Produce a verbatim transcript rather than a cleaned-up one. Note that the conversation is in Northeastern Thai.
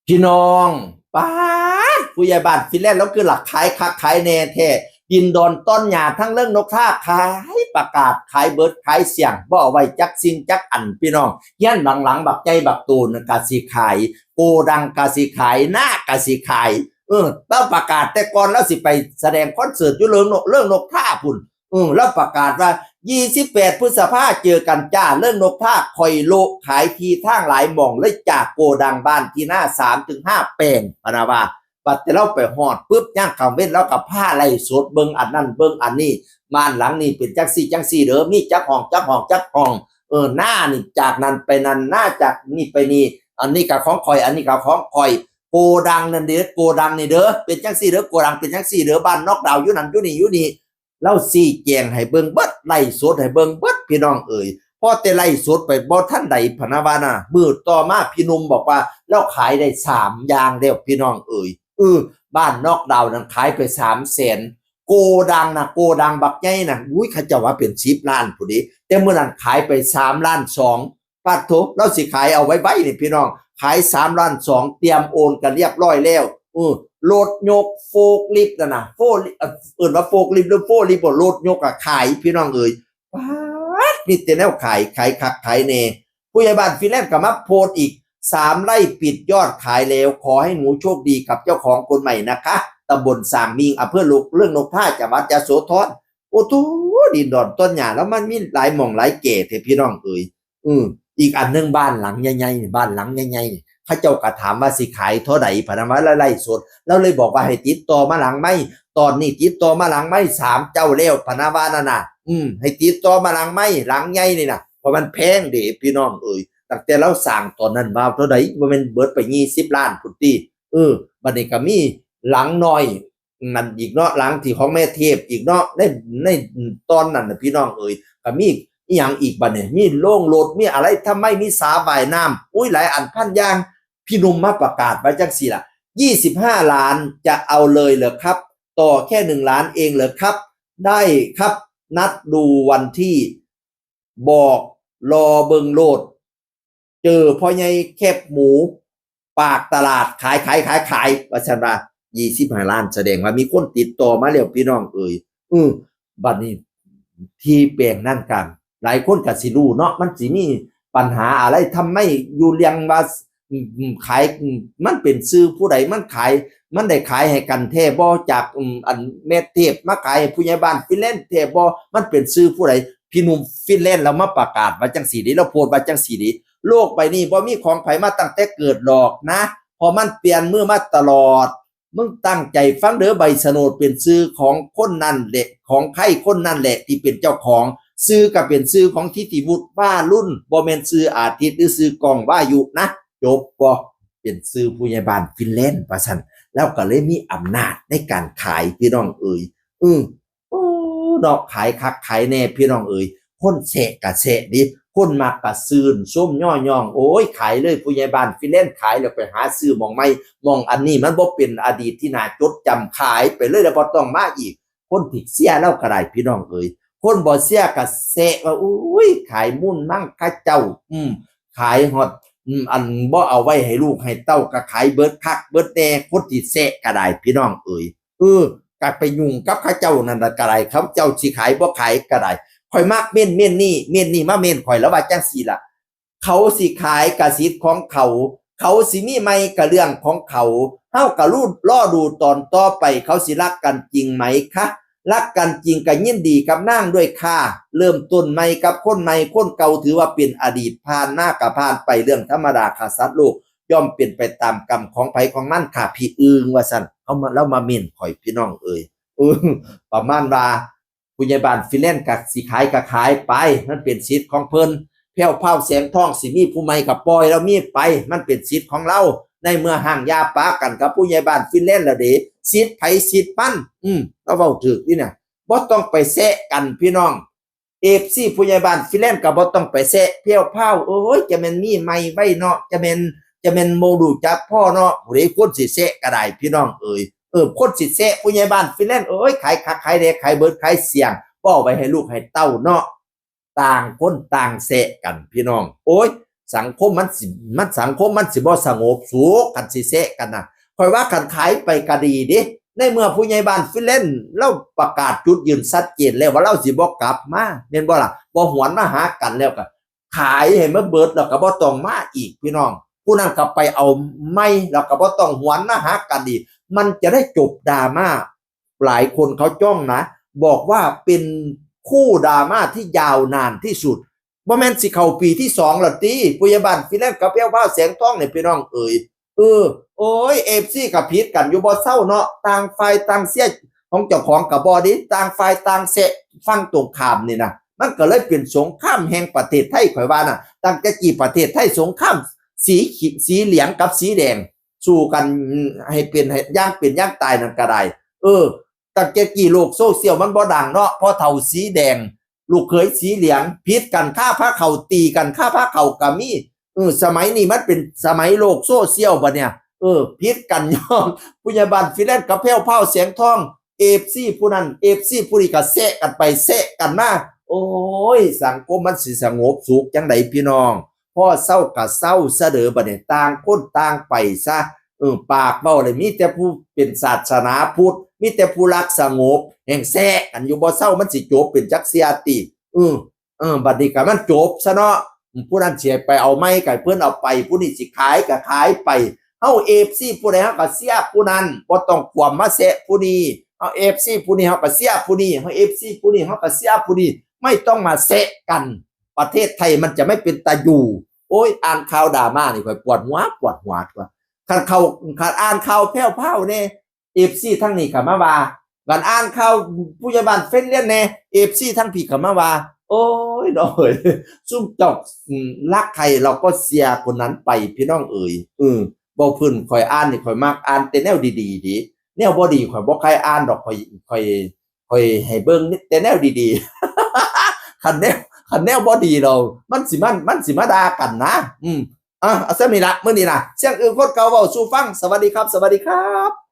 พี่น้อง ป๊าด ผู้ใหญ่บ้านฟินแลนด์ แล้วคือหลักขายคักขายแน่แท้ ดินดอนต้นหญ้าทั้งเรื่องนกท่า ขายประกาศ ขายเบิดขายเสี่ยง บ่เอาไว้จักสิ่งจักอัน พี่น้อง เฮียนหลังๆ บักใหญ่บักโตนกะสิขาย โกดังกะสิขาย นากะสิขาย เออ แล้วประกาศแต่ก่อนแล้วสิไปแสดงคอนเสิร์ตอยู่เรื่องนก เรื่องนกท่าพุ่น อืม แล้วประกาศว่า ยี่สิบแปด พฤษภาเจอกันจ้า เรื่องนกท่า ข่อยโละขายที่ทางหลายหม่องเลยจากโกดังบ้านที่หน้า สามถึงห้า แปลง พะนะว่า บัดแต่เราไปฮอดปุ๊บ ย่างคำเว้น แล้วก็พาไล่สดเบิ่งอันนั้นเบิ่งอันนี้ บ้านหลังนี้เป็นจังซี่จังซี่เด้อ มีจักห้องจักห้องจักห้อง เออ หน้านี่จากนั้นไปนั้น หน้าจากนี่ไปนี่ อันนี้ก็ของข่อย อันนี้ก็ของข่อย โกดังนั่นเด้อ โกดังนี่เด้อ เป็นจังซี่เด้อ โกดังเป็นจังซี่เด้อ บ้านนอกดาวอยู่นั่นอยู่นี่อยู่นี่ เล่าซี้แจงให้เบิ่งเบิด ไล่สดให้เบิ่งเบิด พี่น้องเอ๋ย พอแต่ไล่สดไปบ่ทันใด พะนะว่านะ มื้อต่อมาพี่หนุ่มบอกว่า เล่าขายได้สามอย่างแล้ว พี่น้องเอ๋ย เออ บ้านนอกดาวนั่นขายไปสามแสน โกดังนะ โกดังบักใหญ่นะ อุ้ย เขาเจ้าว่าเป็นสิบล้านพุ้นเด้ แต่มื้อนั้นขายไปสามล้านสอง ปาดโถ เล่าสิขายเอาไวๆนี่พี่น้อง ขายสามล้านสอง เตรียมโอนกันเรียบร้อยแล้ว เออ รถยกโฟล์คลิฟต์นั่นนะ โฟล์คลิฟต์ เอ่อ เอิ้นว่าโฟล์คลิฟต์หรือโฟล์คลิฟต์บ่ รถยกอะขาย พี่น้องเอ๋ย ป๊าด มีแต่แนวขาย ขายคักขายแน่ ผู้ใหญ่บ้านฟินแลนด์ก็มาโพสต์อีก สามไร่ปิดยอดขายแล้ว ขอให้หนูโชคดีกับเจ้าของคนใหม่นะคะ ตำบลสางมิง อำเภอเรื่องนกท่า จังหวัดยโสธร โอ้โถ ดินดอนต้นหญ้า แล้วมันมีหลายหม่องหลายแก่แท้ พี่น้องเอ๋ย อืม อีกอันหนึ่ง บ้านหลังใหญ่ๆนี่ บ้านหลังใหญ่ๆนี่ เขาเจ้าก็ถามว่าสิขายเท่าใด พะนะว่าไล่สด แล้วเลยบอกว่าให้ติดต่อมาหลังไมค์ ตอนนี้ติดต่อมาหลังไมค์สามเจ้าแล้ว พะนะว่านั่นน่ะ อืม ให้ติดต่อมาหลังไมค์ หลังใหญ่นี่น่ะ เพราะมันแพงเด้ พี่น้องเอ๋ย ตั้งแต่เราสร้างตอนนั้นว่าเท่าใด บ่แม่นเบิดไปยี่สิบล้านพุ้นติ เออ บัดนี้ก็มีหลังน้อย นั่นอีกเนาะ หลังที่ของแม่เทพอีกเนาะ ใน ในตอนนั้นน่ะ พี่น้องเอ๋ย ก็มีอีหยังอีกบัดนี้ มีโรงรถ มีอะไร ทำไมมีสระว่ายน้ำ อุ้ย หลายอันพันอย่าง พี่หนุ่มมาประกาศไว้จังซี่ล่ะ ยี่สิบห้าล้าน จะเอาเลยเหรอครับ ต่อแค่หนึ่งล้านเองเหรอครับ ได้ครับ นัดดูวันที่ บอก รอเบิ่งโลด เจอพ่อใหญ่แคบหมู ปากตลาด ขาย ขาย ขาย ขาย ว่าซั่นว่า ยี่สิบห้าล้าน แสดงว่ามีคนติดต่อมาแล้ว พี่น้องเอ๋ย อือ บัดนี้ ที่แปลงนั่นกัน หลายคนก็สิรู้เนาะ มันสิมีปัญหาอะไร ทำไมอยู่เรื่องว่า อืม อืม ขาย อืม มันเป็นชื่อผู้ใด มันขาย มันได้ขายให้กันแท้บ่ จาก อืม อันแม่เทพมาขายให้ผู้ใหญ่บ้านฟินแลนด์แท้บ่ มันเป็นชื่อผู้ใด พี่หนุ่มฟินแลนด์เรามาประกาศว่าจังซี่เด้ เราโพสต์ว่าจังซี่เด้ โลกใบนี้บ่มีของไผมาตั้งแต่เกิดหรอกนะ เพราะมันเปลี่ยนมือมาตลอด มึงตั้งใจฟังเด้อ ใบโฉนดเป็นชื่อของคนนั่นแหละ ของใครคนนั่นแหละที่เป็นเจ้าของ ชื่อก็เป็นชื่อของทิติวุฒิ วารุ่น บ่แม่นชื่ออาทิตย์หรือชื่อกองวายุนะ จบบ่ เป็นชื่อผู้ใหญ่บ้านฟินแลนด์ ว่าซั่น แล้วก็เลยมีอำนาจในการขาย พี่น้องเอ๋ย อือ โอ้ เนาะ ขายคักขายแน่ พี่น้องเอ๋ย คนแซะกะแซะดิ คนมักกะซื่นชมย่อย่อง โอ้ย ขายเลย ผู้ใหญ่บ้านฟินแลนด์ขายแล้ว ไปหาซื้อหม่องใหม่ หม่องอันนี้มันบ่เป็นอดีตที่น่าจดจำ ขายไปเลยแล้วบ่ต้องมาอีก คนที่เชียร์ลาวก็ได้ พี่น้องเอ๋ย คนบ่เชียร์กะแซะว่า อุ้ย ขายมูลมั่งเขาเจ้า อืม ขายฮอด อืม อันบ่เอาไว้ให้ลูกให้เต้า ก็ขายเบิดคักเบิดแน่ คนที่แซะก็ได้ พี่น้องเอ๋ย เออ ก็ไปยุ่งกับเขาเจ้านั่นล่ะก็ได้ เขาเจ้าสิขายบ่ขายก็ได้ ข่อยมักเม้น เม้นนี่ เม้นนี่มาเม้นข่อย แล้วว่าจังซี่ล่ะ เขาสิขายกะสิทธิ์ของเขา เขาสิมีใหม่กะเรื่องของเขา เฮากะรู้ รอดูตอนต่อไป เขาสิรักกันจริงไหมคะ รักกันจริงก็ยินดีกับนางด้วยค่ะ เริ่มต้นใหม่กับคนใหม่ คนเก่าถือว่าเป็นอดีต ผ่านมากะผ่านไป เรื่องธรรมดาค่ะ สัตว์โลกย่อมเป็นไปตามกรรมของไผของมันค่ะ พี่อึ่ง ว่าซั่น เขามา แล้วมาเม้นข่อย พี่น้องเอ๋ย เออ ประมาณว่า ผู้ใหญ่บ้านฟินแลนด์กะสิขายกะขายไป มันเป็นสิทธิ์ของเพิ่น แพรวพราวแสงทองสิมีผู้ใหม่กะปล่อยลาวมีไป มันเป็นสิทธิ์ของลาว ในเมื่อฮ้างย่าปะกันกับผู้ใหญ่บ้านฟินแลนด์แล้วเด้ สิทธิ์ไผสิทธิ์มัน อืม ลาวเว้าถูกนี่นะ บ่ต้องไปแซะกันพี่น้อง เอฟซี ผู้ใหญ่บ้านฟินแลนด์กะบ่ต้องไปแซะ แพรวพราว โอ้ย จะแม่นมีใหม่ไว้เนาะ จะแม่น จะแม่นบ่ฮู้จักพอเนาะ ผู้ใดคนสิแซะกะได้ พี่น้องเอ๋ย เออ คนสิแซะผู้ใหญ่บ้านฟินแลนด์ โอ้ย ขายคักขายแน่ ขายเบิดขายเสี่ยง บ่เอาไว้ให้ลูกให้เต้าเนาะ ต่างคนต่างแซะกันพี่น้อง โอ้ย สังคมมันสิมันสังคมมันสิบ่สงบสุขกันสิแซะกันนะ ข่อยว่าคันขายไปก็ดีเด้ ในเมื่อผู้ใหญ่บ้านฟินแลนด์เราประกาศจุดยืนชัดเจนแล้วว่าเราสิบ่กลับมาแม่นบ่ล่ะ บ่หวนมาหากันแล้วก็ขายให้มันเบิดแล้วก็บ่ต้องมาอีกพี่น้อง ผู้นั้นก็ไปเอาใหม่แล้วก็บ่ต้องหวนมาหากันอีก มันจะได้จบดราม่า หลายคนเขาจ้องนะ บอกว่าเป็นคู่ดราม่าที่ยาวนานที่สุด บ่แม่นสิเข้าปีที่สองแล้วติ ผู้ใหญ่บ้านฟินแลนด์กับแพรวพราวแสงทองเนี่ยพี่น้องเอ๋ย เออ โอ้ย เอฟซี ก็ผิดกันอยู่บ่เซาเนาะ ต่างฝ่ายต่างเสียของเจ้าของก็บ่ดี ต่างฝ่ายต่างแซะฝั่งตรงข้ามนี่นะ มันก็เลยเป็นสงครามแห่งประเทศไทย ข่อยว่านะ ตั้งแต่กี้ประเทศไทยสงครามสีขี- สีเหลืองกับสีแดง สู้กันให้เป็นให้อย่างเป็นอย่างตายนั่นก็ได้ เออ ตั้งแต่กี้โลกโซเชียลมันบ่ดังเนาะ พ่อเฒ่าสีแดง ลูกเขยสีเหลือง ผิดกันคาพาเข้า ตีกันคาพาเข้าก็มี เออ สมัยนี้มันเป็นสมัยโลกโซเชียลบัดเนี่ย เออ ผิดกันย้อน ผู้ใหญ่บ้านฟินแลนด์กับแพรวพราวแสงทอง เอฟซี ผู้นั้น เอฟซี ผู้นี้ก็แซะกันไปแซะกันมา โอ้ย สังคมมันสิสงบสุขจังใดพี่น้อง พ่อเซาก็เซาซะเด้อบัดนี้ ต่างคนต่างไปซะ เออ ปากเว้าเลยมีแต่ผู้เป็นศาสนาพุทธ มีแต่ผู้รักสงบ แห่งแซะกันอยู่บ่เซา มันสิจบเป็นจักเสียติ เออ เออ บัดนี้ก็มันจบซะเนาะ ผู้นั้นสิไปเอาใหม่ก็ให้เพิ่นเอาไป ผู้นี้สิขายก็ขายไป เฮา เอฟซี ผู้ใดเฮาก็เชียร์ผู้นั้น บ่ต้องขวมมาแซะผู้นี้ เฮา เอฟซี ผู้นี้เฮาก็เชียร์ผู้นี้ เฮา เอฟซี ผู้นี้เฮาก็เชียร์ผู้นี้ ไม่ต้องมาแซะกัน ประเทศไทยมันจะไม่เป็นตาอยู่ โอ้ย อ่านข่าวดราม่านี่ข่อยปวดหัว ปวดหัวตัว คันเขา คันอ่านข่าวแพรวพราวแน่ เอฟซี ทั้งนี้ก็มาว่า คันอ่านข่าวผู้ใหญ่บ้านเฟนเลียนแน่ เอฟซี ทั้งพี่ก็มาว่า โอ้ย น้อย ซุมเจ้า อืม รักใครเราก็เชียร์คนนั้นไป พี่น้องเอ๋ย เออ บ่พื้นข่อยอ่านนี่ข่อยมักอ่านแต่แนวดีๆ ดี แนวบ่ดีข่อยบ่ใครอ่านดอก ข่อย ข่อย ข่อยให้เบิ่งแต่แนวดีๆ คันแนว คันแนวบ่ดีเรา มันสิมัน มันสิมาด่ากันนะ อืม อ่ะ เอาซะนี่ละ มื้อนี้นะ เสียงอื่นคนเก่าเว้าสู่ฟัง สวัสดีครับ สวัสดีครับ